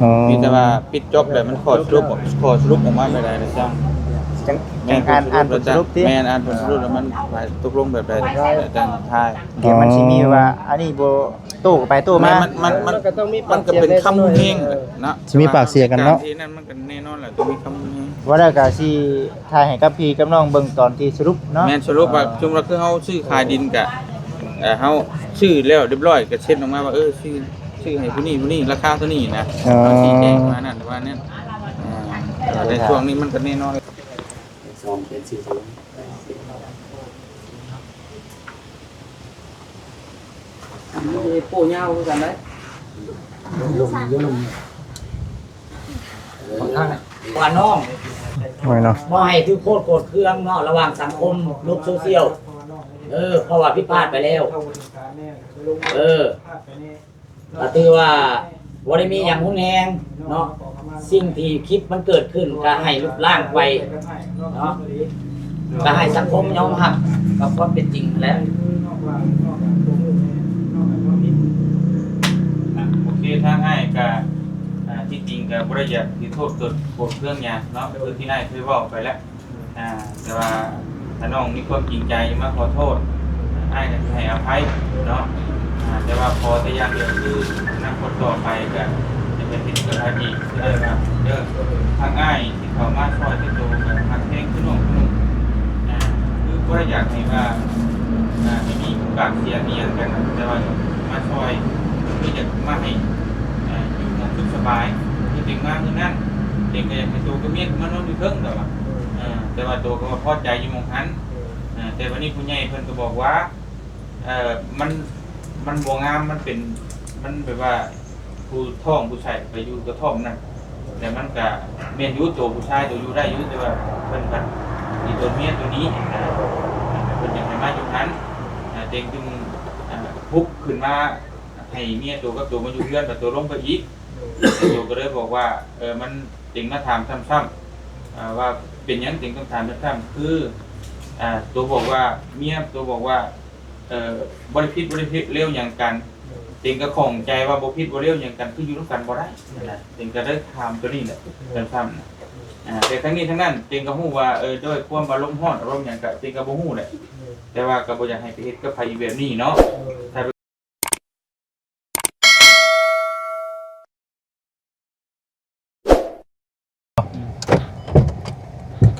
ອໍ ມີແຕ່ວ່າປິດຈົບແລ້ວ ມັນຂໍສະຫຼຸບ ຂໍສະຫຼຸບອອກມາແບບໃດແລ້ວຈັ່ງ ຈັ່ງ ຈັ່ງອ່ານ ອ່ານຜົນສະຫຼຸບຕິ ແມ່ນ ອ່ານຜົນສະຫຼຸບແລ້ວມັນຕົກລົງແບບໃດແລ້ວຈັ່ງຖ່າຍ ດຽວມັນຊິມີແບບວ່າ ອັນນີ້ບໍ່ ໂຕ້ກັນໄປໂຕ້ມາ ແມ່ນ ມັນ ມັນ ມັນ ມັນກໍຕ້ອງມີ ມັນກໍເປັນຄຳແຮງເນາະ ຊິມີປາກສຽງກັນເນາະ ທີ່ນັ້ນມັນກໍແນ່ນອນແຫຼະ ຕ້ອງມີຄຳແຮງ ວ່າແລ້ວກໍຊິຖ່າຍໃຫ້ກັບພີ່ກັບນ້ອງເບິ່ງຕອນທີ່ສະຫຼຸບເນາະ ແມ່ນ ສະຫຼຸບວ່າ ເອີ ສົມມຸດວ່າຄືເຮົາຊື້ຂາຍດິນກະ ເອີ ເຮົາຊື້ແລ້ວຮຽບຮ້ອຍ ກໍເຊັນອອກມາວ່າ ເອີ ຊື້ ຊື້ໃຫ້ຜູ້ນີ້ຜູ້ນີ້ ລາຄາເທົ່ານີ້ນະ ເອີ ເຮົາຊີ້ແຈງວ່ານັ້ນວ່ານັ້ນ ເອີ ໃນຊ່ວງນີ້ມັນກໍແນ່ນອນ ອັນນີ້ໂປ້ຍາວຄືກັນເດ້ ລຸມ ລຸມ ວ່ານ້ອງ ໂອ້ຍເນາະ ບໍ່ໃຫ້ຖືກໂທດໂກດເຄືອງເນາະ ລະຫວ່າງສັງຄົມໂລກໂຊຊຽວ ເອີ ເພາະວ່າຜິດພາດໄປແລ້ວ ເອີ ກໍຖືວ່າບໍ່ໄດ້ມີຫຍັງຮຸນແຮງເນາະ ສິ່ງທີ່ຄລິບມັນເກີດຂຶ້ນກໍໃຫ້ລົບລ້າງໄປເນາະ ກໍໃຫ້ສັງຄົມຍອມຮັບກັບຄວາມເປັນຈິງຫັ້ນແຫຼະ ອ່ະ ໂອເຄ ທາງອ້າຍກະ ອ່າ ທີ່ຈິງກະບໍ່ໄດ້ຢາກຖືໂທດໂກດເຄືອງຫຍັງເນາະ ຄືທີ່ອ້າຍເຄີຍເວົ້າໄປແລ້ວ ອ່າ ແຕ່ວ່າຖ້ານ້ອງມີຄວາມຈິງໃຈມາຂໍໂທດ ອ້າຍກໍຊິໃຫ້ອະໄພເນາະ ອ່າ ແຕ່ວ່າຂໍແຕ່ຢ່າງດຽວຄືອະນາຄົດຕໍ່ໄປກໍຢ່າໄປເຮັດແບບນັ້ນອີກ ຄືໄດ້ວ່າເດີ ທາງອ້າຍ ທີ່ເຂົ້າມາຊ່ອຍເຈົ້າໂຕກໍຮັກແພງຄືນ້ອງຄົນໜຶ່ງ ອ່າ ຄືບໍ່ໄດ້ຢາກໃຫ້ວ່າ ອ່າ ໃຫ້ມີປາກສຽງອີ່ຫຍັງກັນ ແຕ່ວ່າມາຊ່ອຍ ຄືຢາກມາໃຫ້ ອ່າ ຢູ່ໝ່ອງສຸກສະບາຍ ຄືເຕັງມາມື້ນັ້ນ ເຕັງກໍຢາກໃຫ້ໂຕກັບເມຍມານອນຢູ່ເທິງ ແຕ່ວ່າ ອ່າ ແຕ່ວ່າໂຕກໍວ່າພໍໃຈຢູ່ໝ່ອງຫັ້ນ ອ່າ ແຕ່ບັດນີ້ຜູ້ໃຫຍ່ເພິ່ນກໍບອກວ່າ ເອີ ມັນ ມັນບໍ່ງາມ ມັນເປັນ ມັນແບບວ່າ ຜູ້ທ້ອງຜູ້ໃຊ້ໄປຢູ່ກະທ່ອມນັ້ນ ແຕ່ມັນກະແມ່ນຢູ່ ໂຕຜູ້ຊາຍໂຕຢູ່ໄດ້ຢູ່ ແຕ່ວ່າເພິ່ນພັດອີຕົນເມຍໂຕນີ້ ເພິ່ນຢາກໃຫ້ມາຢູ່ຫັ້ນ ເຕັງຈຶ່ງປຸກຂຶ້ນມາໃຫ້ເມຍໂຕກັບໂຕມາຢູ່ເຮືອນ ແລ້ວໂຕລົງໄປອີກ ໂຕກໍເລີຍບອກວ່າ ເອີ ມັນ ເຕັງມາຖາມຊ້ຳໆ ວ່າເປັນຫຍັງເຕັງຕ້ອງຖາມຊ້ຳໆ ຄື ໂຕບອກວ່າ ເມຍໂຕບອກວ່າ ເອີ ບໍ່ໄດ້ຜິດບໍ່ໄດ້ເລວຫຍັງກັນ ເຕັງກໍຂ້ອງໃຈວ່າບໍ່ຜິດບໍ່ເລວຫຍັງກັນ ຄືຢູ່ນຳກັນບໍ່ໄດ້ຫັ້ນນະ ເຕັງກໍເລີຍຖາມໂຕນີ້ແຫຼະ ແຕ່ທັງນີ້ທັງນັ້ນ ເຕັງກໍຮູ້ວ່າ ເອີ ດ້ວຍຄວາມອາລົມຮ້ອນອາລົມຫຍັງກໍ ເຕັງກໍບໍ່ຮູ້ແຫຼະ ແຕ່ວ່າກໍບໍ່ຢາກໃຫ້ໄປເຮັດກັບໃຜອີກແບບນີ້ເນາະ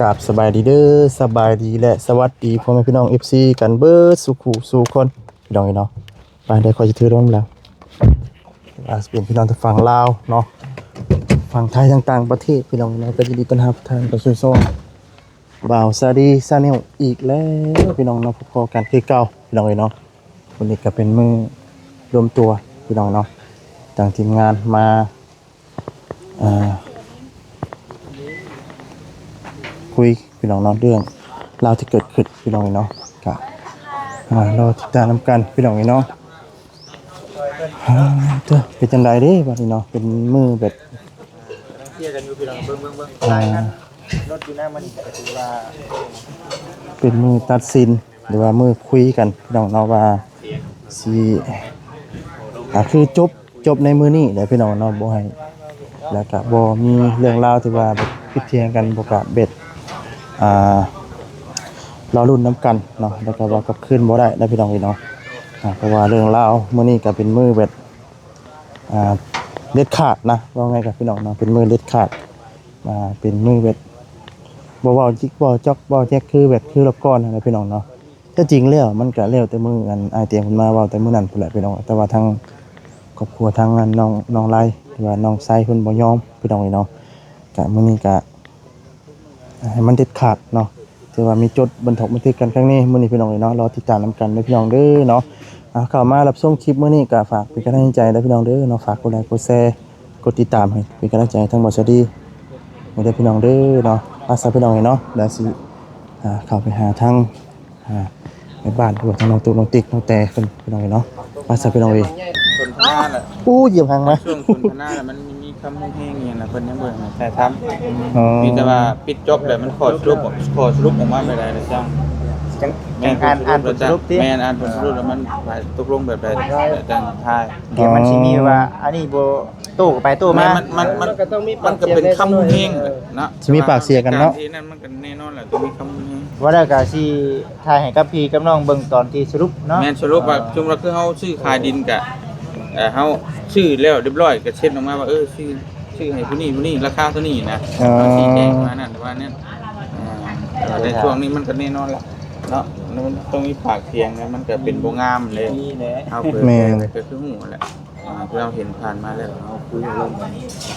ກາບສະບາຍດີເດີ ສະບາຍດີ ແລະ ສະຫວັດດີພໍ່ແມ່ພີ່ນ້ອງ ເອັຟຊີ ກັນເບິດສູ່ຄູ່ສູ່ຄົນ ພີ່ນ້ອງເອີຍເນາະ ໄປ ດຽວຂ້ອຍຊິຖືລົງແລ້ວ ອາດຈະເປັນພີ່ນ້ອງທາງຝັ່ງລາວເນາະ ຝັ່ງໄທ ທາງຕ່າງປະເທດ ພີ່ນ້ອງເນາະ ກໍຍິນດີຕ້ອນຮັບທ່ານເຂົ້າສູ່ຊ່ອງ ບ່າວຊາດີ Channel ອີກແລ້ວ ພີ່ນ້ອງເນາະ ພົບພໍ້ກັນຄືເກົ່າ ພີ່ນ້ອງເອີຍເນາະ ມື້ນີ້ກໍເປັນມື້ລວມຕົວ ພີ່ນ້ອງເນາະ ທາງທີມງານມາ ອ່າ ຄຸຍ ພີ່ນ້ອງເນາະ ເລື່ອງລາວທີ່ເກີດຂຶ້ນ ພີ່ນ້ອງເນາະ ກະ ອ່າ ລໍຕິດຕາມນຳກັນ ພີ່ນ້ອງເນາະ ອ່າ ເຈົ້າ ເປັນຈັ່ງໃດເດ້ບັດນີ້ເນາະ ເປັນມື້ແບບ ເຄຍກັນຢູ່ ພີ່ນ້ອງ ເບິ່ງ ເບິ່ງ ເບິ່ງ ອ່າ ລາຍງານລົດຢູ່ນະ ມື້ນີ້ກໍຖືວ່າ ເປັນມື້ຕັດສິນ ຫຼືວ່າມື້ຄຸຍກັນ ພີ່ນ້ອງເນາະ ວ່າຊິ ອ່າ ຄືຈົບ ຈົບໃນມື້ນີ້ແຫຼະ ພີ່ນ້ອງເນາະ ບໍ່ໃຫ້ ແລ້ວກະບໍ່ມີເລື່ອງລາວທີ່ວ່າແບບຜິດຖຽງກັນ ບໍ່ກະເບັດ ອ່າ ລໍລຸ້ນນຳກັນເນາະ ແລ້ວກະວ່າກັບຄືນບໍ່ໄດ້ນະ ພີ່ນ້ອງເອີຍເນາະ ອ່າ ເພາະວ່າເລື່ອງລາວມື້ນີ້ກະເປັນມື້ແບບ ອ່າ ເດັດຂາດນະ ເວົ້າງ່າຍກັບພີ່ນ້ອງເນາະ ເປັນມື້ເດັດຂາດ ອ່າ ເປັນມື້ແບບ ບໍ່ເວົ້າຈິກເວົ້າຈອກເວົ້າແຈກ ຄືແບບ ຄືລອບກ່ອນຫັ້ນແຫຼະ ພີ່ນ້ອງເນາະ. ແທ້ຈິງແລ້ວມັນກະແລ້ວແຕ່ມື້ ອັນ ອ້າຍຕຽງເພິ່ນມາເວົ້າແຕ່ມື້ນັ້ນພຸ້ນແຫຼະພີ່ນ້ອງ ແຕ່ວ່າທາງຄອບຄົວທາງ ອັນ ນ້ອງ ນ້ອງໄລ ຫຼືວ່ານ້ອງໄຊເພິ່ນບໍ່ຍອມພີ່ນ້ອງເອີຍເນາະ ກະມື້ນີ້ກະໃຫ້ມັນເດັດຂາດເນາະ ຖືວ່າມີຈົດບັນທົກບັນທຶກກັນຄັ້ງນີ້ ມື້ນີ້ພີ່ນ້ອງເອີຍເນາະ ລໍຕິດຕາມນຳກັນເດີພີ່ນ້ອງເດີເນາະ. ອ່າ ເຂົ້າມາຮັບຊົມຄລິບມື້ນີ້ກະຝາກເປັນກຳລັງໃຈເດີພີ່ນ້ອງເດີເນາະ ຝາກກົດໄລກົດແຊ ກົດຕິດຕາມໃຫ້ເປັນກຳລັງໃຈໃຫ້ທາງບ່າວສາດີເດີພີ່ນ້ອງເດີເນາະ. ອາ ຊະພີ່ນ້ອງເອີຍເນາະ ດຽວຊິ ອ່າ ເຂົ້າໄປຫາທາງ ອ່າ ແມ່ບ້ານ ຫຼືວ່າທາງນ້ອງຕຸກ ນ້ອງຕິກ ນ້ອງແຕເພິ່ນ ພີ່ນ້ອງເອີຍເນາະ. ອາ ຊະພີ່ນ້ອງເອີຍ ສົນທະນາແຫຼະ ໂອ້ ຢຽບຫາງມາ ຊ່ວງສົນທະນາແຫຼະ ມັນມີຄຳແຮງໆອີ່ຫຍັງນະ ເພິ່ນຍັງບໍ່ໃຫ້ຖ່າຍທຳ ອໍ ມີແຕ່ວ່າປິດຈົບແລ້ວ ມັນຂໍສະຫຼຸບ ຂໍສະຫຼຸບອອກມາແບບໃດລະຈັ່ງ ຈັ່ງ ຈັ່ງອ່ານ ອ່ານຜົນສະຫຼຸບຕິ ແມ່ນ ອ່ານຜົນສະຫຼຸບແລ້ວມັນ ອ່າ ຕົກລົງແບບໃດ ແລ້ວຈັ່ງຖ່າຍ ດຽວມັນຊິມີແບບວ່າ ອ່າ ອັນນີ້ບໍ່ ໂຕ້ກັນໄປໂຕ້ມາ ແມ່ນ ມັນ ມັນ ມັນ ມັນກໍຕ້ອງມີ ມັນກໍເປັນຄຳຮູ້ແຮງເນາະ ຊິມີປາກສຽງກັນເນາະ ທີ່ນັ້ນມັນກໍແນ່ນອນແຫຼະ ຕ້ອງມີຄຳຮູ້ແຮງ ວ່າແລ້ວກໍຊິຖ່າຍໃຫ້ກັບພີ່ກັບນ້ອງເບິ່ງຕອນທີ່ສະຫຼຸບເນາະ ແມ່ນ ສະຫຼຸບວ່າ ເອີ ສົມມຸດວ່າຄືເຮົາຊື້ຂາຍດິນກະ ເອີ ເຮົາຊື້ແລ້ວຮຽບຮ້ອຍກໍເຊັນອອກມາວ່າ ເອີ ຊື້ ຊື້ໃຫ້ຜູ້ນີ້ຜູ້ນີ້ ລາຄາເທົ່ານີ້ນະ ເອີ ມັນຊິແຈ້ງມານັ້ນວ່ານັ້ນ ອ່າ ແຕ່ວ່າໃນຊ່ວງນີ້ມັນກໍແນ່ນອນລະເນາະ ມັນຕ້ອງມີປາກສຽງນະ ມັນກໍເປັນບໍ່ງາມເດ້ ເຮົາເຜີຍແຜ່ກໍຄືຮູ້ແຫຼະ ອ່າ ທີ່ເຮົາເຫັນຜ່ານມາແລ້ວ ເຮົາຄຸຍກັນລົງ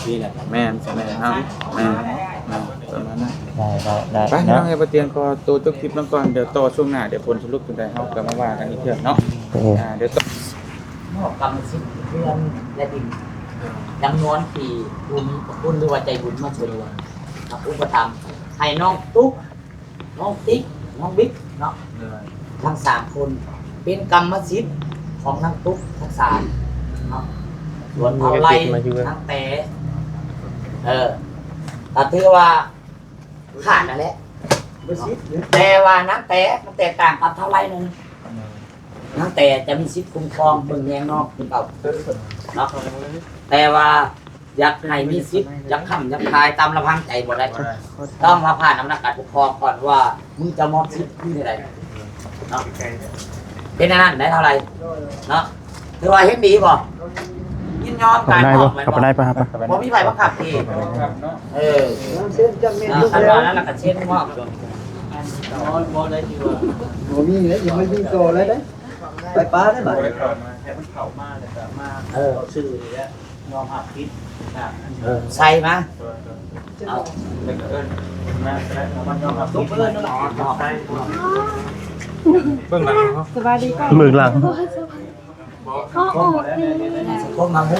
ນີ້ແຫຼະ ແມ່ນ ແມ່ນ ເຮົາ ແມ່ນ ແມ່ນ ປະມານນັ້ນ ໄດ້ ໄດ້ ໄດ້ ໄປ ເນາະ ພີ່ນ້ອງເອີຍ ປະຕຽງຂໍໂຕຈົບຄລິບນຳກ່ອນ ດຽວຕໍ່ຊ່ວງໜ້າ ດຽວຜົນສະຫຼຸບຈັ່ງໃດ ເຮົາກໍມາວ່າກັນອີກເທື່ອເນາະ ໂອເຄ ອ່າ ດຽວຕໍ່ ມອບກຳມະສິດເຮືອນ ແລະ ດິນ ຈຳນວນທີ່ຜູ້ມີພະຄຸນ ຫຼືວ່າໃຈບຸນມາຊ່ວຍເຫຼືອ ກັບອຸປະຖຳ ໃຫ້ນ້ອງຕຸກ ນ້ອງຕິກ ນ້ອງບິກເນາະ ໂດຍ ທັງສາມຄົນ ເປັນກຳມະສິດຂອງນາງຕຸກທັງສາມເນາະ ສ່ວນເທົ່າໃດ ນາງແຕ ເອີ ກໍຖືວ່າຂາດນັ້ນແຫຼະ ແຕ່ວ່ານາງແຕມັນແຕກຕ່າງກັບເທົ່າໃດໜຶ່ງ ນາງແຕຈະມີສິດຄຸ້ມຄອງເບິ່ງແຍງນ້ອງຄືເກົ່າເນາະ ແຕ່ວ່າ ຢາກໃຫ້ມີສິດ ຢາກຄ້ຳຢາກຂາຍຕາມລຳພັງໃຈບໍ່ໄດ້ ຕ້ອງມາຜ່ານອຳນາດການປົກຄອງກ່ອນວ່າ ມຶງຈະມອບສິດຄືໃດເນາະ ເປັນອັນນັ້ນໄດ້ເທົ່າໃດເນາະ ຖືວ່າເຫັນດີບໍ່ ຍິນຍອມການອອກແມ່ນບໍ່ ບໍ່ມີໃຜບັງຄັບເອງ ເອີ ຄັນວ່ານັ້ນລະກະເຊັນມອບ ບໍ່ມີແລ້ວ ຢ່າມາຍິງຕໍ່ເລີຍເດ້ ໄປປ້າໄດ້ບາດ ເອີ ຍອມຮັບຜິດ ເອີ ໃສ່ມາ ເອົາ ແລ້ວກໍເອີ້ນມາກໍໄດ້ ເອົາມາຍອມຮັບຜິດ ເບື້ອງຫຼັງ ສະບາຍດີກ່ອນ ເບື້ອງຫຼັງ ຂໍອອກແດ່ ຄົນມາຮູ້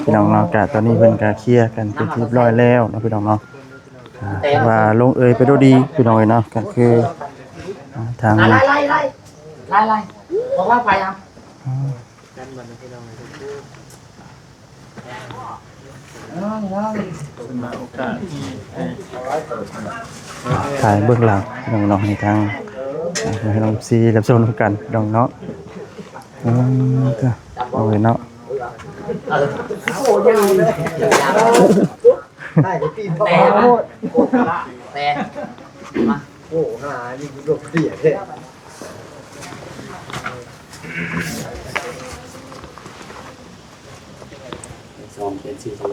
ພີ່ນ້ອງເນາະ ກະຕອນນີ້ເພິ່ນກະເຄຍກັນເປັນທີ່ຮຽບຮ້ອຍແລ້ວເນາະ ພີ່ນ້ອງເນາະ ອ່າ ຖືວ່າລົງເອີຍໄປດ້ວຍດີ ພີ່ນ້ອງເອີຍເນາະ ກະຄື ອ່າ ທາງ ໄລ່ໆໆ ໄລ່ໆ ບໍ່ວ່າໄປຫຍັງ ອ່າ ກັນບັດນີ້ພີ່ນ້ອງເອີຍ ຄື ຖ່າຍເບື້ອງຫຼັງພີ່ນ້ອງເນາະ ໃຫ້ທາງ ອ່າ ໃຫ້ນ້ອງເອັຟຊີ ຮັບຊົມນຳກັນພີ່ນ້ອງເນາະ ເອີ ເອົາເລີຍເນາະ ແຕ່ ແຕ່ ໂອ້ ຫານີ້ ໂດດເດດແທ້. ສອງເປັນສີ່ຕົວ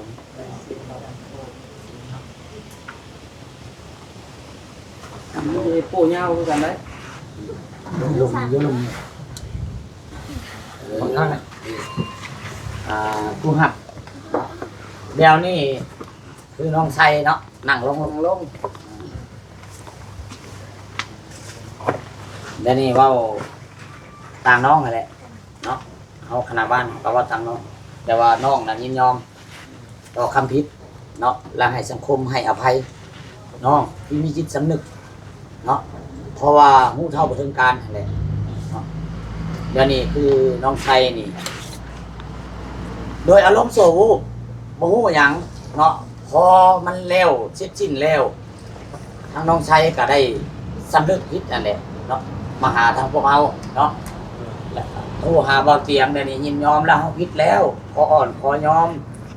ໂອ້ຍ ໂປ້ຍາວຄືກັນໄດ໋ ລົງ ຢູ່ລົງ ເອີ ຂ້າງ ອ່າ ຜູ້ຮັບ ດຽວນີ້ ຄືນ້ອງໄຊເນາະ ນັ່ງລົງ ນັ່ງລົງ ດຽວນີ້ເວົ້າຕາມນ້ອງຫັ້ນແຫຼະເນາະ ເຮົາຄະນະບ້ານເຮົາກໍເວົ້າຕາມນ້ອງ ແຕ່ວ່ານ້ອງນັ້ນຍິນຍອມຕໍ່ຄຳຜິດເນາະ ແລະ ໃຫ້ສັງຄົມໃຫ້ອະໄພນ້ອງທີ່ມີຈິດສຳນຶກ ເນາະ ເພາະວ່າຮູ້ເທົ່າບໍ່ເຖິງການຫັ້ນແຫຼະເນາະ ດຽວນີ້ຄືນ້ອງໄຊນີ້ ໂດຍອາລົມຊົ່ວວູບ ບໍ່ຮູ້ຫຍັງເນາະ ພໍມັນແລ້ວ ເສັດສິ້ນແລ້ວ ທາງນ້ອງໄຊກໍໄດ້ສຳນຶກຜິດນັ້ນແຫຼະເນາະ ມາຫາທາງພວກເຮົາເນາະ ແລະ ໂທຫາບ່າວຕຽງ ດຽວນີ້ຍິນຍອມແລ້ວ ເຮົາຜິດແລ້ວ ຂໍອ່ອນຂໍຍອມ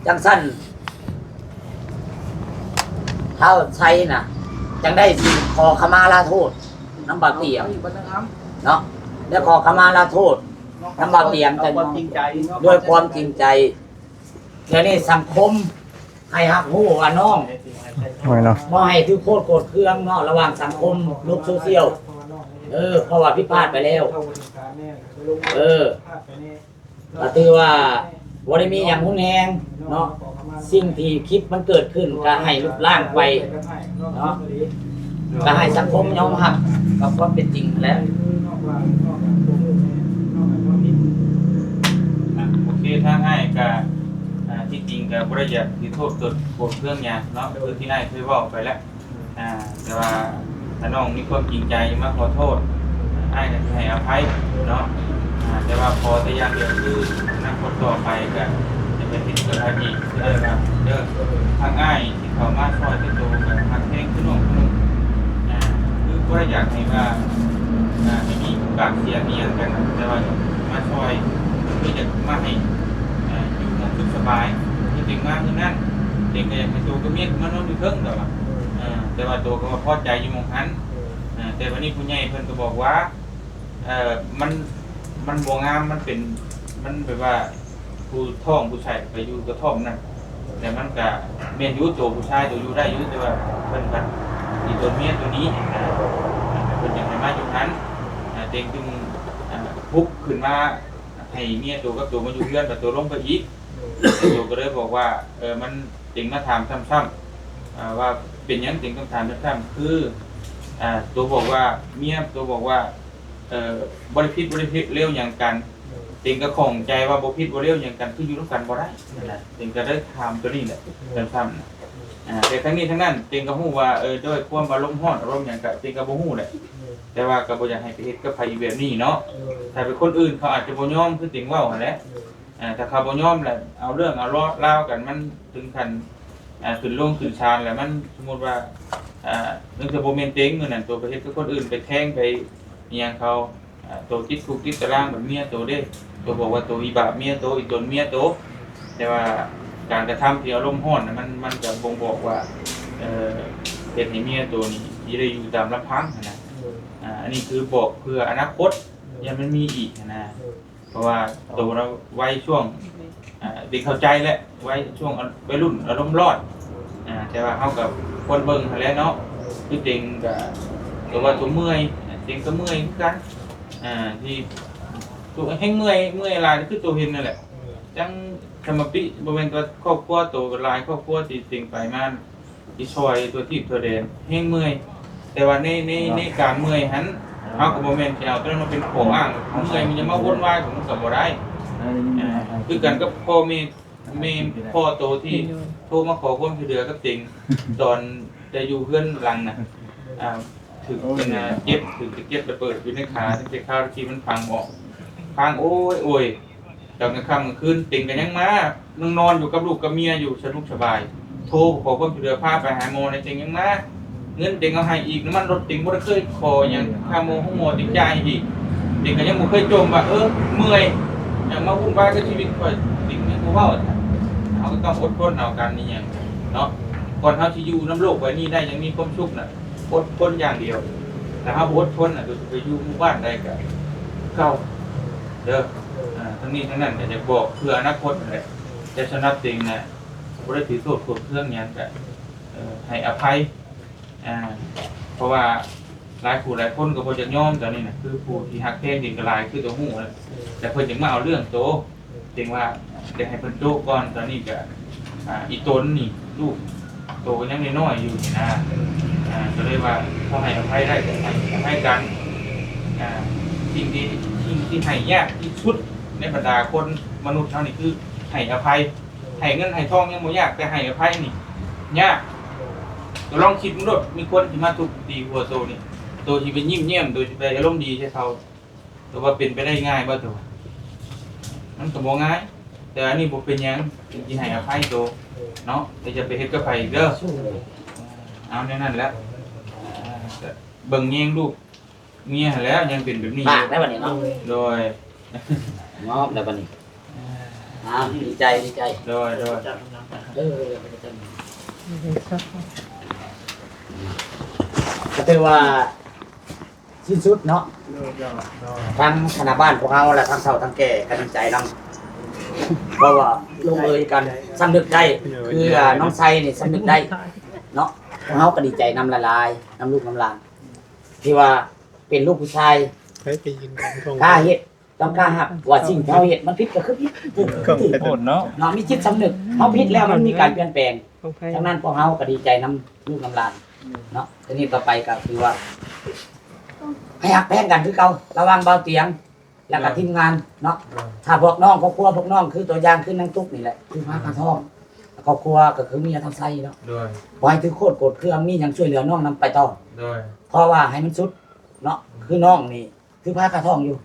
ຈັ່ງຊັ້ນ ທ້າວໄຊນະ ຈັ່ງໄດ້ຊິຂໍຂະມາລາໂທດນຳບ່າວຕຽງເນາະ ແລະ ຂໍຂະມາລາໂທດນຳບ່າວຕຽງ ດ້ວຍຄວາມຈິງໃຈ ດຽວນີ້ສັງຄົມໃຫ້ຮັບຮູ້ວ່ານ້ອງ ໂອ້ຍເນາະ ບໍ່ໃຫ້ຖືກໂທດໂກດເຄືອງເນາະ ລະຫວ່າງສັງຄົມໂລກໂຊຊຽວ ເອີ ເພາະວ່າຜິດພາດໄປແລ້ວ ເອີ ກໍຖືວ່າບໍ່ໄດ້ມີຫຍັງຮຸນແຮງເນາະ ສິ່ງທີ່ຄລິບມັນເກີດຂຶ້ນກໍໃຫ້ລົບລ້າງໄປເນາະ ກໍໃຫ້ສັງຄົມຍອມຮັບກັບຄວາມເປັນຈິງຫັ້ນແຫຼະ. ອ່ະ ໂອເຄ ທາງອ້າຍກໍ ອ່າ ທີ່ຈິງກໍບໍ່ໄດ້ຢາກຖືໂທດໂກດເຄືອງຫຍັງເນາະ ຄືທີ່ອ້າຍເຄີຍເວົ້າໄປແລ້ວ. ອ່າ ແຕ່ວ່າຖ້ານ້ອງມີຄວາມຈິງໃຈມາຂໍໂທດ ອ້າຍກໍຊິໃຫ້ອະໄພເນາະ ອ່າ ແຕ່ວ່າຂໍແຕ່ຢ່າງດຽວຄືອະນາຄົດຕໍ່ໄປກໍຈະໄປເຮັດກັບໃຜອີກ ຄືໄດ້ວ່າເດີ ທາງອ້າຍທີ່ເຂົ້າມາຊ່ອຍເຈົ້າໂຕກໍຮັກແພງຄືນ້ອງຄົນໜຶ່ງ ອ່າ ຄືບໍ່ໄດ້ຢາກໃຫ້ວ່າ ປາກສຽງອີ່ຫຍັງກັນ ແຕ່ວ່າມາຊ່ອຍ ຄືຢາກມາໃຫ້ ເອີ ຢູ່ໝ່ອງສຸກສະບາຍ ຄືເຕັງມາມື້ນັ້ນ ເຕັງກໍຢາກໃຫ້ໂຕກັບເມຍມານອນຢູ່ເທິງ ແຕ່ວ່າ ເອີ ແຕ່ວ່າໂຕກໍວ່າພໍໃຈຢູ່ໝ່ອງຫັ້ນ ເອີ ແຕ່ບັດນີ້ຜູ້ໃຫຍ່ເພິ່ນກໍບອກວ່າ ເອີ ມັນ ມັນບໍ່ງາມ ມັນເປັນ ມັນແບບວ່າ ຜູ້ທ້ອງຜູ້ຊາຍໄປຢູ່ກະທ່ອມນັ້ນ ແຕ່ມັນກະແມ່ນຢູ່ ໂຕຜູ້ຊາຍໂຕຢູ່ໄດ້ຢູ່ ແຕ່ວ່າເພິ່ນພັດອີຕົນເມຍໂຕນີ້ນະ ເພິ່ນຢາກໃຫ້ມາຢູ່ຫັ້ນ ເຕັງຈຶ່ງ ອາ ປຸກຂຶ້ນມາໃຫ້ເມຍໂຕກັບໂຕມາຢູ່ເຮືອນ ບັດໂຕລົງໄປອີກ ໂຕກໍເລີຍບອກວ່າ ເອີ ມັນ ເຕັງມາຖາມຊ້ຳໆ ອາ ວ່າເປັນຫຍັງເຕັງຕ້ອງຖາມຊ້ຳໆ ຄື ອາ ໂຕບອກວ່າ ເມຍໂຕບອກວ່າ ເອີ ບໍ່ໄດ້ຜິດບໍ່ໄດ້ເລວຫຍັງກັນ ເຕັງກໍຂ້ອງໃຈວ່າບໍ່ຜິດບໍ່ເລວຫຍັງກັນ ຄືຢູ່ນຳກັນບໍ່ໄດ້ຫັ້ນນະ ເຕັງກໍໄດ້ຖາມຕົວນີ້ແຫຼະ ເອີ ຊ້ຳໆນະ ອາ ແຕ່ທັງນີ້ທັງນັ້ນ ເຕັງກໍຮູ້ວ່າ ເອີ ດ້ວຍຄວາມອາລົມຮ້ອນ ອາລົມຫຍັງກໍ ເຕັງກໍບໍ່ຮູ້ແຫຼະ ເອີ ແຕ່ວ່າກໍບໍ່ຢາກໃຫ້ໄປເຮັດກັບໃຜອີກແບບນີ້ເນາະ ເອີ ຖ້າເປັນຄົນອື່ນເຂົາອາດຈະບໍ່ຍອມຄືເຕັງເວົ້າຫັ້ນແຫຼະ ເອີ ອາ ຖ້າເຂົາບໍ່ຍອມແລ້ວ ເອົາເລື່ອງເອົາລາວກັນ ມັນເຖິງຂັ້ນ ອາ ຂຶ້ນໂລງຂຶ້ນສານແລ້ວ ມັນສົມມຸດວ່າ ອາ ເນື່ອງຈາກບໍ່ແມ່ນເຕັງ ມື້ນັ້ນໂຕໄປເຮັດກັບຄົນອື່ນ ໄປແທງໄປ ອີ່ຫຍັງເຂົາ ອາ ໂຕຕິດຄຸກຕິດຕາລາງ ບັດເມຍໂຕເດ້ ໂຕບອກວ່າໂຕອີບາບເມຍໂຕ ອີຕົນເມຍໂຕ ແຕ່ວ່າການກະທຳທີ່ອາລົມຮ້ອນນະ ມັນ ມັນກະບົ່ງບອກວ່າ ເອີ ເຮັດໃຫ້ເມຍໂຕນີ້ຊິໄດ້ຢູ່ຕາມລຳພັງຫັ້ນນະ ເອີ ອາ ອັນນີ້ຄືບອກເພື່ອອະນາຄົດ ເອີ ຢ້ານມັນມີອີກຫັ້ນນະ ເອີ ເພາະວ່າໂຕນະໄວຊ່ວງ ອາ ເດັກເຂົ້າໃຈແຫຼະ ໄວຊ່ວງໄວລຸ້ນອາລົມຮ້ອນ ອາ ແຕ່ວ່າເຮົາກໍຄວນເບິ່ງຫັ້ນແຫຼະເນາະ ຄືເຕັງກໍ ແຕ່ວ່າໂຕເມື່ອຍ ເຕັງກໍເມື່ອຍຄືກັນ ອາ ທີ່ໂຕແຮ່ງເມື່ອຍ ເມື່ອຍຫຼາຍຄືໂຕເຫັນນັ້ນແຫຼະ ຈັ່ງສະມາປິ ບໍ່ແມ່ນແຕ່ຄອບຄົວໂຕ ກໍຫຼາຍຄອບຄົວທີ່ເຕັງໄປມາ ທີ່ຊ່ອຍທົ່ວທີບທົ່ວແດນ ແຮ່ງເມື່ອຍ ແຕ່ວ່າໃນ ໃນ ໃນການເມື່ອຍຫັ້ນ ເຮົາກໍບໍ່ແມ່ນຊິເອົາຕົວນັ້ນມາເປັນຂໍ້ອ້າງ ເມື່ອຍມັນຈະມາວົນວາຍ ມັນກໍບໍ່ໄດ້ ເອີ ຄືກັນກັບພໍ່ແມ່ ແມ່ພໍ່ໂຕທີ່ໂທມາຂໍຄວາມຊ່ວຍເຫຼືອກັບເຕັງ ຕອນແຕ່ຢູ່ເຮືອນຫຼັງນະ ອາ ຖືກເປັນ ເຈັບ ຖືກສະເກັດລະເບີດຢູ່ໃນຂາ ຕັ້ງແຕ່ຄາວທີ່ມັນພັງອອກ ພັງໂອ້ຍໂອ້ຍ ຕອນກາງຄ່ຳກາງຄືນ ເຕັງກໍຍັງມາ ນັ່ງນອນຢູ່ກັບລູກກັບເມຍຢູ່ ສະດວກສະບາຍ ໂທຂໍຄວາມຊ່ວຍເຫຼືອ ພາໄປຫາໝໍແດ່ ເຕັງຍັງມາ ເງິນເຕັງເອົາໃຫ້ອີກ ນ້ຳມັນລົດເຕັງບໍ່ໄດ້ເຄີຍຂໍຫຍັງ ຄ່າໝໍໂຮງໝໍເຕັງຈ່າຍໃຫ້ອີກ ເຕັງກໍຍັງບໍ່ເຄີຍຈົ່ມວ່າ ເອີ ເມື່ອຍ ຫຍັງມາວຸ່ນວາຍກັບຊີວິດຂ້ອຍ ເຕັງຍັງບໍ່ເວົ້າ ເຮົາກໍຕ້ອງອົດທົນເອົາກັນ ອີຫຍັງເນາະ ກ່ອນເຮົາຊິຢູ່ນຳໂລກໃບນີ້ໄດ້ ຍັງມີຄວາມສຸກນະ ອົດທົນຢ່າງດຽວ ຖ້າເຮົາບໍ່ອົດທົນນະ ໂຕຊິໄປຢູ່ໝູ່ບ້ານໃດກໍເກົ່າເດີ ເອີ ອາ ທັງນີ້ທັງນັ້ນກໍຢາກບອກເພື່ອອະນາຄົດຫັ້ນແຫຼະ ແຕ່ສຳລັບເຕັງນະ ບໍ່ໄດ້ຖືໂທດໂກດເຄືອງຫຍັງ ກໍ ເອີ ໃຫ້ອະໄພ ອາ ເພາະວ່າຫຼາຍຜູ້ຫຼາຍຄົນກໍບໍ່ຢາກຍອມຕອນນີ້ນະ ຄືຜູ້ທີ່ຮັກແພງເຕັງກໍຫຼາຍ ຄືໂຕຮູ້ແຫຼະ ແຕ່ເພິ່ນຢາກມາເອົາເລື່ອງໂຕ ເຕັງວ່າໄດ້ໃຫ້ເພິ່ນໂຈະກ່ອນ ຕອນນີ້ກໍ ອາ ອີຕົນນີ້ ລູກໂຕກໍຍັງນ້ອຍໆຢູ່ນີ້ນະ ອາ ກໍເລີຍວ່າພໍໃຫ້ອະໄພໄດ້ກໍໃຫ້ອະໄພກັນ ອາ ສິ່ງທີ່ ສິ່ງທີ່ໃຫ້ຍາກທີ່ສຸດໃນບັນດາຄົນມະນຸດເຮົານີ້ ຄືໃຫ້ອະໄພ ໃຫ້ເງິນໃຫ້ທອງຍັງບໍ່ຍາກ ແຕ່ໃຫ້ອະໄພນີ້ຍາກ ໂຕລອງຄິດເບິ່ງໂລດ ມີຄົນທີ່ມາທຸບຕີຫົວໂຕນີ້ ໂຕຊິໄປຍິ້ມແຍ້ມ ໂຕຊິໄປອາລົມດີໃສ່ເຂົາ ແຕ່ວ່າເປັນໄປໄດ້ງ່າຍບໍ່ໂຕ? ມັນກໍບໍ່ງ່າຍ ແຕ່ອັນນີ້ບໍ່ເປັນຫຍັງ ເປັນທີ່ໃຫ້ອະໄພໂຕເນາະ ແຕ່ຢ່າໄປເຮັດກັບໃຜອີກເດີ ເອົາແນວນັ້ນແຫຼະ ເບິ່ງແຍງລູກເມຍຫັ້ນແຫຼະ ຍັງເປັນແບບນີ້ ປາກໄດ້ບັດນີ້ເນາະ ໂດຍ ງອບແລ້ວບັດນີ້ ເອີ ອ້າວ ດີໃຈ ດີໃຈ ໂດຍ ໂດຍ ເອີ ກໍຖືວ່າ ສິ້ນສຸດເນາະ ທາງຄະນະບ້ານພວກເຮົາ ແລະ ທັງເຖົ້າທັງແກ່ກໍດີໃຈນຳ ເພາະວ່າລົງເອີຍກັນ ສຳນຶກໄດ້ ຄື ອາ ນ້ອງໄຊນີ້ສຳນຶກໄດ້ເນາະ ພວກເຮົາກໍດີໃຈນຳຫຼາຍໆ ນຳລູກນຳຫຼານ ທີ່ວ່າເປັນລູກຜູ້ຊາຍ ໃຜໄປຢືນກັນ ກ້າເຮັດ ຕ້ອງກ້າຮັບວ່າສິ່ງທີ່ເຮົາເຮັດມັນຜິດກໍຄືຜິດ ກໍຖືກໂທດເນາະ ເນາະ ມີຈິດສຳນຶກ ເຮົາຜິດແລ້ວມັນມີການປ່ຽນແປງ ຂອງໃຜ ດັ່ງນັ້ນພວກເຮົາກໍດີໃຈນຳລູກນຳຫຼານເນາະ ທີນີ້ຕໍ່ໄປກໍຄືວ່າ ໃຫ້ຮັກແພງກັນຄືເກົ່າ ລະຫວ່າງບ່າວຕຽງ ແລ້ວກໍທີມງານເນາະ ໂດຍ ຖ້າພວກນ້ອງຄອບຄົວພວກນ້ອງຄືຕົວຢ່າງຄືນາງຕຸກນີ້ແຫຼະ ຄືພາຄາທອງ ຄອບຄົວກໍຄືເມຍທັງໄຊເນາະ ໂດຍ ບໍ່ໃຫ້ຖືໂທດໂກດເຄືອງ ມີຫຍັງຊ່ວຍເຫຼືອນ້ອງນຳໄປຕໍ່ ໂດຍ ເພາະວ່າໃຫ້ມັນສຸດເນາະ ໂດຍ ຄືນ້ອງນີ້ ຄືພາຄາທອງຢູ່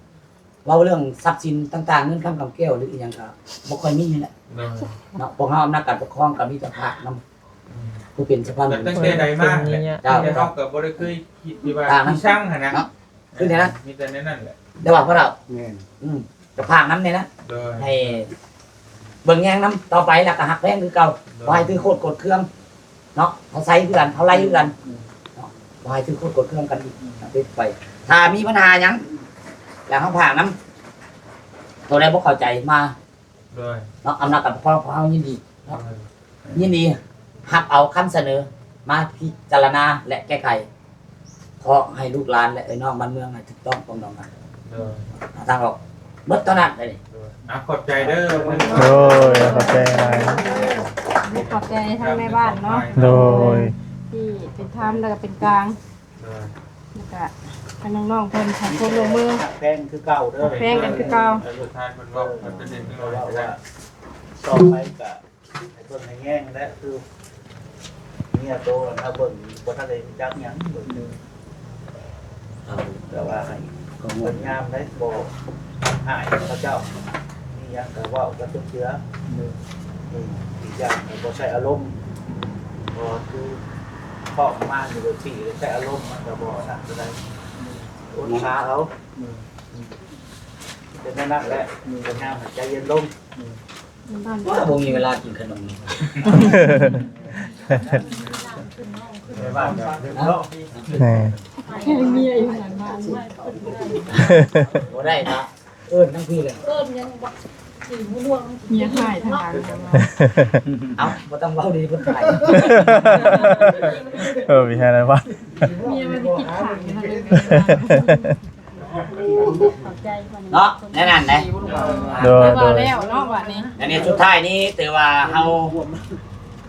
ເວົ້າເລື່ອງຊັບສິນຕ່າງໆ ເງິນຄຳກຳແກ້ວ ຫຼື ອີ່ຫຍັງກໍບໍ່ຄ່ອຍມີຫັ້ນແຫຼະ ໂດຍ ເນາະ ພວກເຮົາອຳນາດການປົກຄອງກໍມີແຕ່ຝາກນຳ ອືມ ຜູ້ເປັນສະພາບ ແຕ່ຕັ້ງແຕ່ໃດມາແຫຼະ ເຈົ້າ ແຕ່ເຮົາກໍບໍ່ໄດ້ເຄີຍຄິດທີ່ວ່າ ອ່າ ທີ່ຊັງຫັ້ນນະ ເນາະ ຄືແນວນັ້ນ ມີແຕ່ແນວນັ້ນແຫຼະ ແຕ່ວ່າພວກເຮົາ ແມ່ນ ອືມ ກໍຝາກນຳແດ່ນະ ໂດຍ ໃຫ້ເບິ່ງແຍງນຳຕໍ່ໄປ ແລ້ວກໍຮັກແພງຄືເກົ່າ ໂດຍ ບໍ່ໃຫ້ຖືກໂຄດກົດເຄື່ອງເນາະ ເຮົາໃຊ້ຄືກັນ ເຮົາໄລ່ຄືກັນ ອືມ ເນາະ ບໍ່ໃຫ້ຖືກໂຄດກົດເຄື່ອງກັນອີກ ອືມ ຕິດໄປ ຖ້າມີບັນຫາຫຍັງ ແລ້ວເຮົາຝາກນຳ ໂຕໃດບໍ່ເຂົ້າໃຈມາ ໂດຍ ເນາະ ອຳນາດການປົກຄອງຂອງເຮົາຍິນດີເນາະ ໂດຍ ຍິນດີຮັບເອົາຄຳສະເໜີມາພິຈາລະນາ ແລະ ແກ້ໄຂ ຂໍໃຫ້ລູກຫຼານ ແລະ ເອື້ອຍນ້ອງບ້ານເມືອງໃຫ້ຖືກຕ້ອງປອງດອງກັນ ໂດຍ ຫາທາງອອກ ໝົດເທົ່ານັ້ນເດ້ ໂດຍ ອ່ະ ຂອບໃຈເດີ ໂດຍ ຂອບໃຈຫຼາຍ ຂອບໃຈທາງແມ່ບ້ານເນາະ ໂດຍ ທີ່ເປັນທຳ ແລ້ວກໍເປັນກາງ ໂດຍ ແລ້ວກະທາງນ້ອງໆເພິ່ນໃຫ້ຄວາມຮ່ວມມື ຮັກແພງຄືເກົ່າເດີ ຮັກແພງກັນຄືເກົ່າ ເອີ ສຸດທ້າຍເພິ່ນເວົ້າ ເອີ ເພິ່ນເປັນເດັກນ້ອຍ ເພິ່ນວ່າ ຕໍ່ໄປກະໃຫ້ເບິ່ງໃຫ້ແຍງແຫຼະ ຄືເມຍໂຕນະ ເບິ່ງບໍ່ທັນໄດ້ຮູ້ຈັກຫຍັງ ເບິ່ງ ເອີ ແຕ່ວ່າໃຫ້ຄວາມພະຍາຍາມໄດ້ ບໍ່ຮ້າຍເຂົາເຈົ້າ ມີຫຍັງກໍເວົ້າກັນເທື່ອ ເອີ ອີກຢ່າງກໍບໍ່ໃຊ້ອາລົມ ເພາະວ່າຄືເພາະມາຢູ່ແບບນີ້ ໃຊ້ອາລົມມັນກໍບໍ່ນັ້ນປານໃດ ອົດສາເອົາ ເປັນແນວນັ້ນແຫຼະ ພະຍາຍາມໃຫ້ໃຈເຢັນລົງ. ວ່າບໍ່ມີເວລາກິນຂະໜົມ ແມ່ນ ເມຍຢູ່ຫຼັງບ້ານ ບໍ່ໄດ້ນະ ເອີ້ນທັງພີເລີຍ ເອີ້ນຍັງບໍ່ ເມຍຖ່າຍທາງຫຼັງ ເອົ້າ ບໍ່ຕ້ອງເວົ້າດີ ເພິ່ນຖ່າຍ ເອີ ມີໃຫ້ໄດ້ບໍ່ ເມຍມັນຊິຄິດຂ້າງຢູ່ຫັ້ນ ເນາະ ແນວນັ້ນເດ້ ໂດຍ ວ່າແລ້ວເນາະ ບັດນີ້ ອັນນີ້ສຸດທ້າຍນີ້ຖືວ່າເຮົາ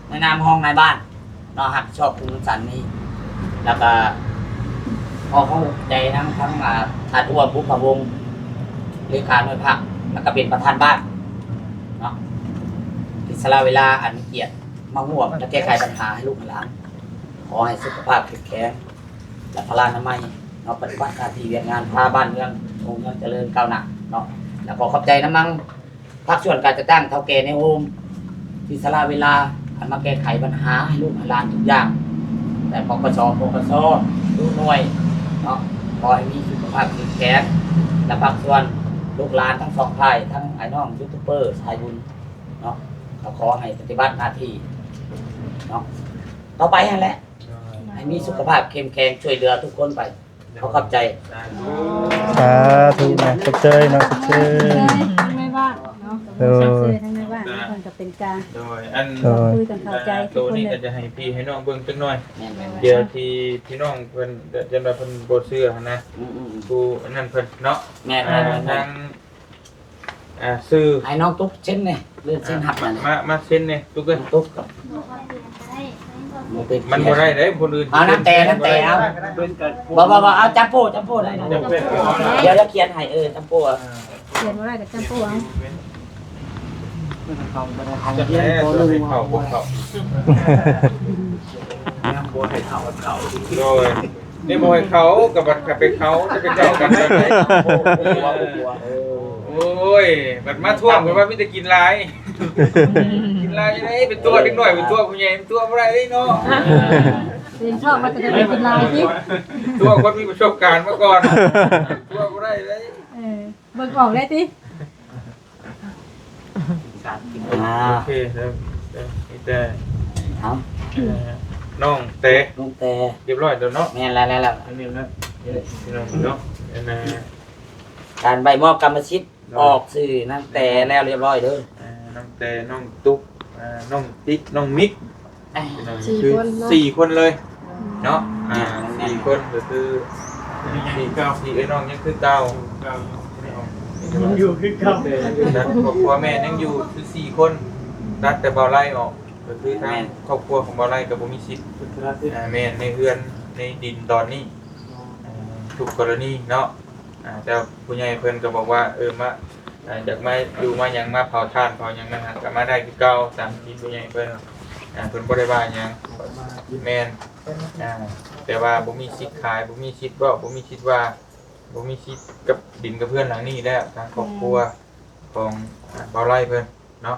ໃນນາມຮອງນາຍບ້ານເນາະ ຮັບຜິດຊອບໂຄງການນີ້ ແລ້ວກະຂໍຂອບໃຈນຳທັງ ອ່າ ທ່ານອ້ວນ ບຸບພະວົງ ເລຂາໜ່ວຍພັກ ແລ້ວກະເປັນປະທານບ້ານເນາະ ທີ່ສະຫຼະເວລາອັນມີກຽດມາຮ່ວມ ແລະ ແກ້ໄຂບັນຫາໃຫ້ລູກໃຫ້ຫຼານ ຂໍໃຫ້ສຸຂະພາບເຂັ້ມແຂງ ແລະ ພະລານາໄມເນາະ ປະຕິບັດໜ້າທີ່ວຽກງານ ພາບ້ານເມືອງຮຸ່ງເຮືອງຈະເລີນກ້າວໜ້າເນາະ ແລະ ຂໍຂອບໃຈນຳທາງພາກສ່ວນການຈັດຕັ້ງ ເຖົ້າແກ່ໃນໂຮມ ທີ່ສະຫຼະເວລາ ອັນມາແກ້ໄຂບັນຫາໃຫ້ລູກໃຫ້ຫຼານທຸກຢ່າງ ແລະ ປກສ ປກສ ທຸກໜ່ວຍເນາະ ຂໍໃຫ້ມີສຸຂະພາບເຂັ້ມແຂງ ແລະ ພາກສ່ວນລູກຫຼານທັງສອງຝ່າຍ ທັງອ້າຍນ້ອງຢູທູບເບີສາຍບຸນເນາະ ກໍຂໍໃຫ້ປະຕິບັດໜ້າທີ່ເນາະ ຕໍ່ໄປຫັ້ນແຫຼະ ໃຫ້ມີສຸຂະພາບເຂັ້ມແຂງ ຊ່ວຍເຫຼືອທຸກຄົນໄປ ຂໍຂອບໃຈ ສາທຸ ສາທຸນະ ຂອບໃຈເນາະ ຂອບໃຈ ແມ່ບ້ານເນາະ ໂດຍ ຂອບໃຈທາງແມ່ບ້ານ ເພິ່ນກໍເປັນກາງ ໂດຍ ອັນ ໂດຍ ຄຸຍກັນເຂົ້າໃຈ ໂຕນີ້ກໍຈະໃຫ້ພີ່ໃຫ້ນ້ອງເບິ່ງຈັກໜ່ອຍ ແມ່ນໆໆ ດຽວທີ່ພີ່ນ້ອງເພິ່ນ ຈະວ່າເພິ່ນບໍ່ເຊື່ອຫັ້ນນະ ອືມໆໆ ຜູ້ອັນນັ້ນເພິ່ນເນາະ ແມ່ນໆໆ ທາງ ອ່າ ຊື່ ໃຫ້ນ້ອງຕຸກເຊັນແດ່ ເລື່ອນເຊັນຮັບນັ້ນ ມາ ມາເຊັນແດ່ຕຸກເອີຍ ຕຸກ ມັນບໍ່ໄດ້ເດ້ ຄົນອື່ນ ເອົານຳແຕ່ ນຳແຕ່ ເອົາ ບໍ່ ບໍ່ ບໍ່ ເອົາຈຳໂປ້ ຈຳໂປ້ໄດ້ນະ ດຽວ ດຽວຂຽນໃຫ້ ເອີ ຈຳໂປ້ ຂຽນບໍ່ໄດ້ກໍຈຳໂປ້ເອົາ ເຂົ້າບໍ່ເຂົ້າ ຍັງບໍ່ໃຫ້ເຂົ້າ ເຂົ້າ ໂດຍ ນີ້ບໍ່ໃຫ້ເຂົ້າ ກໍບັດໄປເຂົ້າ ຈະໄປເຂົ້າກັນໄດ້ ໂອ້ຍ ບັດມາທວງ ບັດວ່າມີແຕ່ກິນຫຼາຍ ກິນຫຼາຍຈັ່ງໃດ ໄປຕົວະເດັກນ້ອຍ ໄປຕົວະຜູ້ໃຫຍ່ ຕົວະບໍ່ໄດ້ເດ້ເນາະ ເຫັນຊອບວ່າຈະໄດ້ກິນຫຼາຍຕິ ຕົວະຄົນມີປະສົບການມາກ່ອນ ຕົວະບໍ່ໄດ້ເດ້ ເອີ ເບິ່ງອອກໄດ້ຕິ ອ່າ ໂອເຄ ແລ້ວ ແລ້ວມີແຕ່ ເອົາ ເອີ ນ້ອງແຕ ນ້ອງແຕ ຮຽບຮ້ອຍແລ້ວເນາະ ແມ່ນແລ້ວ ແລ້ວ ອັນນີ້ນະ ພີ່ນ້ອງເນາະ ອັນນ່າ ການໃບມອບກຳມະສິດ ໂດຍ ອອກຊື່ນາງແຕແລ້ວຮຽບຮ້ອຍເດີ ອ່າ ນ້ອງແຕ ນ້ອງຕຸກ ອ່າ ນ້ອງຕິກ ນ້ອງມິກ ອ່າ ສີ່ຄົນເນາະ ສີ່ຄົນເລີຍເນາະ ອ່າ ສີ່ຄົນກໍຄື ສີ່ ສີ່ເອື້ອຍນ້ອງຍັງຄືເກົ່າ ຍັງຢູ່ຄືເກົ່າ ແລະ ຄອບຄົວແມ່ຍັງຢູ່ຄືສີ່ຄົນ ຕັດແຕ່ບ່າວໄລອອກ ກໍຄືທາງ ແມ່ນ ຄອບຄົວຂອງບ່າວໄລກໍບໍ່ມີສິດ ອ່າ ແມ່ນ ໃນເຮືອນໃນດິນຕອນນີ້ ອ່າ ທຸກກໍລະນີເນາະ ອ່າ ແຕ່ຜູ້ໃຫຍ່ເພິ່ນກໍບອກວ່າ ເອີ ມາ ອ່າ ຢາກມາຢູ່ມາຫຍັງ ມາເຜົາຖ່ານເຜົາຫຍັງນັ້ນນະ ກໍມາໄດ້ຄືເກົ່າ ຕາມທີ່ຜູ້ໃຫຍ່ເພິ່ນ ອ່າ ເພິ່ນບໍ່ໄດ້ວ່າຫຍັງ ແມ່ນ ອ່າ ແຕ່ວ່າບໍ່ມີສິດຂາຍ ບໍ່ມີສິດເວົ້າ ບໍ່ມີສິດວ່າ ບໍ່ມີສິດກັບດິນກັບເຮືອນຫຼັງນີ້ແລ້ວ ທາງຄອບຄົວ ແມ່ນ ຂອງ ອ່າ ບ່າວໄລເພິ່ນເນາະ.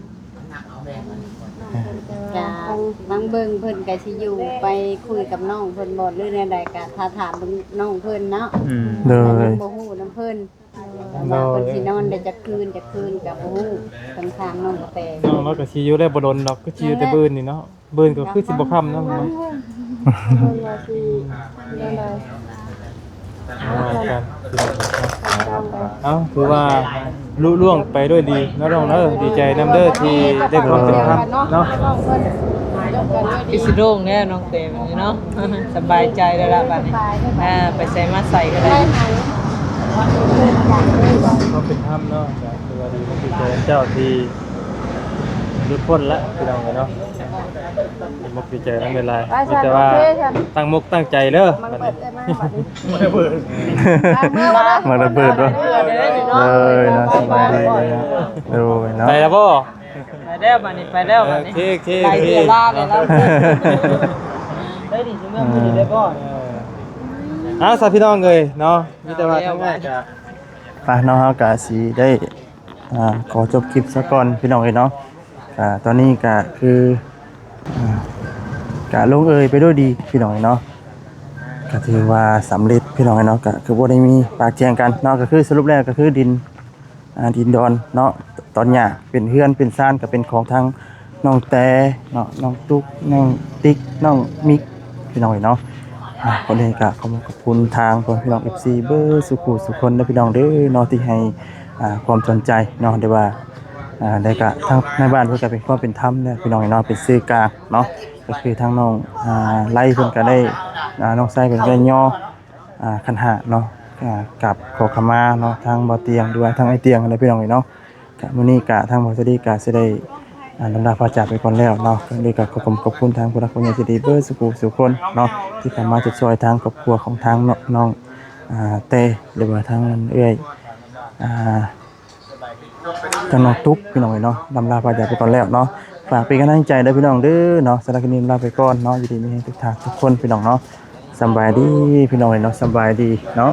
ຟັງເບິ່ງເພິ່ນກໍຊິຢູ່ໄປຄຸຍກັບນ້ອງເພິ່ນບໍ່ ຫຼືແນວໃດ ກໍຖ້າຖາມເບິ່ງນ້ອງເພິ່ນເນາະ. ອືມ ໂດຍ ຍັງບໍ່ຮູ້ນຳເພິ່ນ ໂດຍ ວ່າເພິ່ນຊິນອນໄດ້ຈັກຄືນ ຈັກຄືນກໍບໍ່ຮູ້ ຕ້ອງຖາມນ້ອງກະແຕ. ນ້ອງລາວກໍຊິຢູ່ໄດ້ບໍ່ດົນດອກ ຄືຊິຢູ່ແຕ່ບຶດນີ້ເນາະ. ບຶດນີ້ກໍຄືຊິບໍ່ຄ່ຳນຳເນາະ. ເພິ່ນວ່າຊິແນວໃດ ວ່າກັນ. ເອົ້າ ຖືວ່າລຸລ່ວງໄປດ້ວຍດີເນາະນ້ອງເນາະ. ດີໃຈນຳເດີທີ່ໄດ້ຄວາມເປັນທຳເນາະ. ຄືຊິໂລ່ງແດ່ນ້ອງເຕບາດນີ້ເນາະ ສະບາຍໃຈແລ້ວລະບາດນີ້. ອ່າ ໄປໃສມາໃສກໍໄດ້ ຄວາມເປັນທຳເນາະ. ກໍຖືວ່າດີ ດີໃຈນຳເຈົ້າທີ່ຫຼຸດພົ້ນລະ ພີ່ນ້ອງເອີຍເນາະ. ດີອົກດີໃຈນຳຫຼາຍໆ ວ່າຊັ້ນ. ມີແຕ່ວ່າ ໂອເຄຊັ້ນ ຕັ້ງມົກຕັ້ງໃຈເດີ ມັນເປີດເອີຍມາບັດນີ້ ມັນລະເບີດບໍ່? ເອີຍເນາະ ສະບາຍດີເນາະ. ໂດຍເນາະ ໄປແລ້ວບໍ່? ໄປແລ້ວບັດນີ້ ໄປແລ້ວບັດນີ້. ໂອເຄ ໂອເຄ ໄປ ໂອເຄ ເວລາແລ້ວ ໄດ້ດີຊິເມືອມື້ນີ້ໄດ້ບໍ່? ເອີ ເອົາຊະພີ່ນ້ອງເອີຍເນາະ ມີແຕ່ວ່າທາງໃນກະ ໄປເນາະ ເຮົາກະຊິໄດ້ ອ່າ ຂໍຈົບຄລິບຊະກ່ອນພີ່ນ້ອງເອີຍເນາະ. ກະຕອນນີ້ກະຄື ອ່າ ກະລົງເອຍໄປດ້ວຍດີພີ່ນ້ອງເອີຍເນາະ. ກະຖືວ່າສຳເລັດພີ່ນ້ອງເອີຍເນາະ ກະຄືບໍ່ໄດ້ມີປາກສຽງກັນເນາະ. ກະຄືສະຫຼຸບແລ້ວກະຄືດິນ ອ່າ ດິນດອນເນາະ ຕອນຫຍ້າເປັນເຮືອນເປັນຊານ ກະເປັນຂອງທາງນ້ອງແຕເນາະ ນ້ອງຕຸກ ນ້ອງຕິກ ນ້ອງມິກ ພີ່ນ້ອງເອີຍເນາະ. ອ່າ ກໍເລີຍກະຂອບຄຸນຂອບຄຸນທາງພໍ່ແມ່ພີ່ນ້ອງ ເອັຟຊີ ເບິດສູ່ຜູ້ສູ່ຄົນເດີພີ່ນ້ອງເດີເນາະ ທີ່ໃຫ້ ອ່າ ຄວາມສົນໃຈເນາະ ຫຼືວ່າ ອ່າ ແລ້ວກະທາງໃນບ້ານເພິ່ນກະເປັນຄວາມເປັນທຳເດີພີ່ນ້ອງເອີຍເນາະ ເປັນສື່ກາງເນາະ. ກໍຄືທາງນ້ອງ ອ່າ ໄລເພິ່ນກະໄດ້ ອ່າ ນ້ອງໄຊເພິ່ນກະໄດ້ຍໍ ອ່າ ຂັນຫ້າເນາະ ອ່າ ກາບຂໍຂະມາເນາະ ທາງບ່າວຕຽງ ຫຼືວ່າທາງອ້າຍຕຽງນະພີ່ນ້ອງເອີຍເນາະ. ກະມື້ນີ້ກະທາງບ່າວສະດີກະຊິໄດ້ ອ່າ ລຳລາພາຈາກໄປກ່ອນແລ້ວເນາະ. ກໍເລີຍກະຂໍຂອບ ຂອບຄຸນທາງຜູ້ຫຼັກຜູ້ໃຫຍ່ໃຈດີເບິດສູ່ຜູ້ສູ່ຄົນເນາະ ທີ່ເຂົ້າມາຊ່ວຍທາງຄອບຄົວຂອງທາງນ້ອງ ນ້ອງ ອ່າ ແຕ່ ຫຼືວ່າທາງເອື້ອຍ ອ່າ ທາງນ້ອງຕຸກ ພີ່ນ້ອງເອີຍເນາະ. ລຳລາພາຈາກໄປກ່ອນແລ້ວເນາະ. ຝາກເປັນກຳລັງໃຈເດີພີ່ນ້ອງເດີເນາະ. ສຳລັບຄລິບນີ້ລາໄປກ່ອນເນາະ. ຢູ່ດີມີແຮງທຸກທ່ານທຸກຄົນພີ່ນ້ອງເນາະ. ສຳບາຍດີພີ່ນ້ອງເອີຍເນາະ. ສຳບາຍດີເນາະ.